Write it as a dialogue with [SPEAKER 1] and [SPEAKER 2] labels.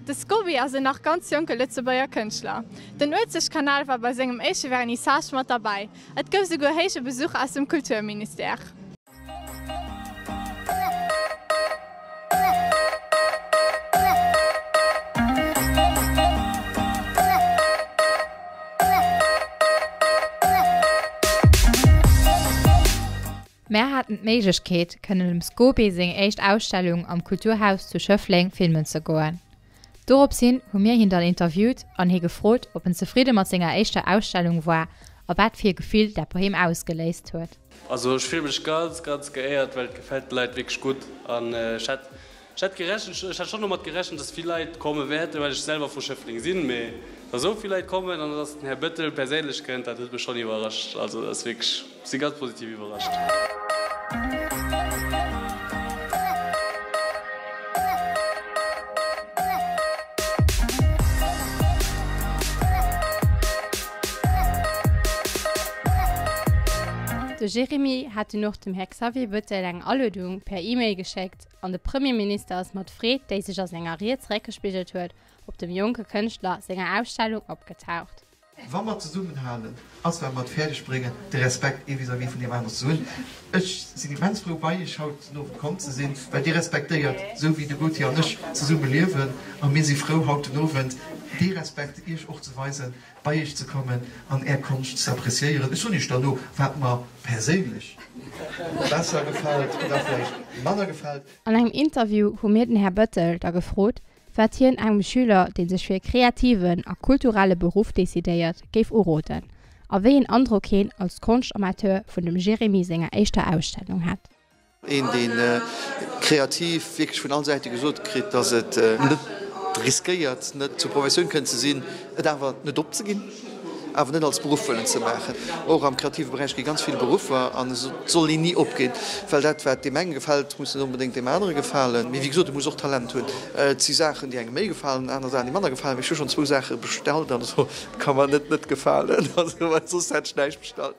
[SPEAKER 1] De Scoby ass en nach ganz jonke Lëtzebuerger Kënschtler. Den Uelzechtkanal war bei sengem éischte Vernissage mat derbäi. Et gouf souguer héije Besuch aus dem Kulturministère.
[SPEAKER 2] Mär haten d'Méiglechkeet, kënnen dem Scoby seng éischt Ausstellung am Kulturhaus zu Schëffleng filmen ze goen. Dorops hin hu mir hien dann interviewt an hie gefrot, ob en zefridde mat senger éischter Ausstellung war a wat fir e Gefill dat bei him ausgeléist huet.
[SPEAKER 3] Also ech fille mech ganz ganz geéiert, well et gefält de Leit wierklech gutt an ech hätt Ech hätt gerechent, ech hat schonn domat gerechent, dass vill Leit komme wäerten, well ech selwer vu Schëffleng sinn, mee dass esou vill Leit kommen an dass den Här Bettel perséinlech kënnt, dat huet mech schonn iwwerrascht. Also dat ass wierklech, ech si ganz positiv iwwerrascht.
[SPEAKER 2] De Jérémy hat dunn och dem Här Xavier Bettel eng Aluedung per E-Mail geschéckt. An de Premierminister ass mat Freed, déi sech a senger Ried zeréckgespigelt huet, op dem jonke Kënschtler senger Ausstellung opgetaucht.
[SPEAKER 4] Wa mer zesummenhalen, ass well mer et fäerdeg bréngen, de Respekt ee vis-à-vis vun deem aneren ze hunn. Ech sinn immens frou, bei Iech haut den Owend komm ze sinn, well Dir respektéiert, esou wéi de Gauthier an ech zesumme liewen. A mir si frou, haut den Owend dee Respekt Iech och ze weisen, bei Iech ze kommen an Är Konscht ze appreciéieren. Ech soen Iech dann no, wat mer perséinlech besser gefält oder vläicht manner gefält.
[SPEAKER 2] An engem Interview hu mir den Här Bettel da gefrot, wat hien engem Schüler, dee sech fir e kreativen a kulturelle Beruff decidéiert, géif uroden a wéi een Androck hien als Konschtamateur vun dem Jérémie senger éischter Ausstellung hat.
[SPEAKER 4] Een, dee kreativ wierklech vun all Säite gesot kritt, datt et net riskéiert, net zur Professioun kënnen ze sinn, et awer net opzeginn, awer net als Beruff wëllen ze maachen. Och am kreative Beräich gi ganz vill Beruffer an et soll een ni opginn, well dat, wat deem enge gefält, muss net onbedéngt deem anere gefalen. Mee wéi gesot, e muss och Talent hunn. Et si Saachen, déi engem méi gefalen, aner Saachen, déi manner gefalen. Mee ech hu schonn zwou Saache bestallt an et ka mer net net gefalen, also well soss hätt ech näischt bestallt.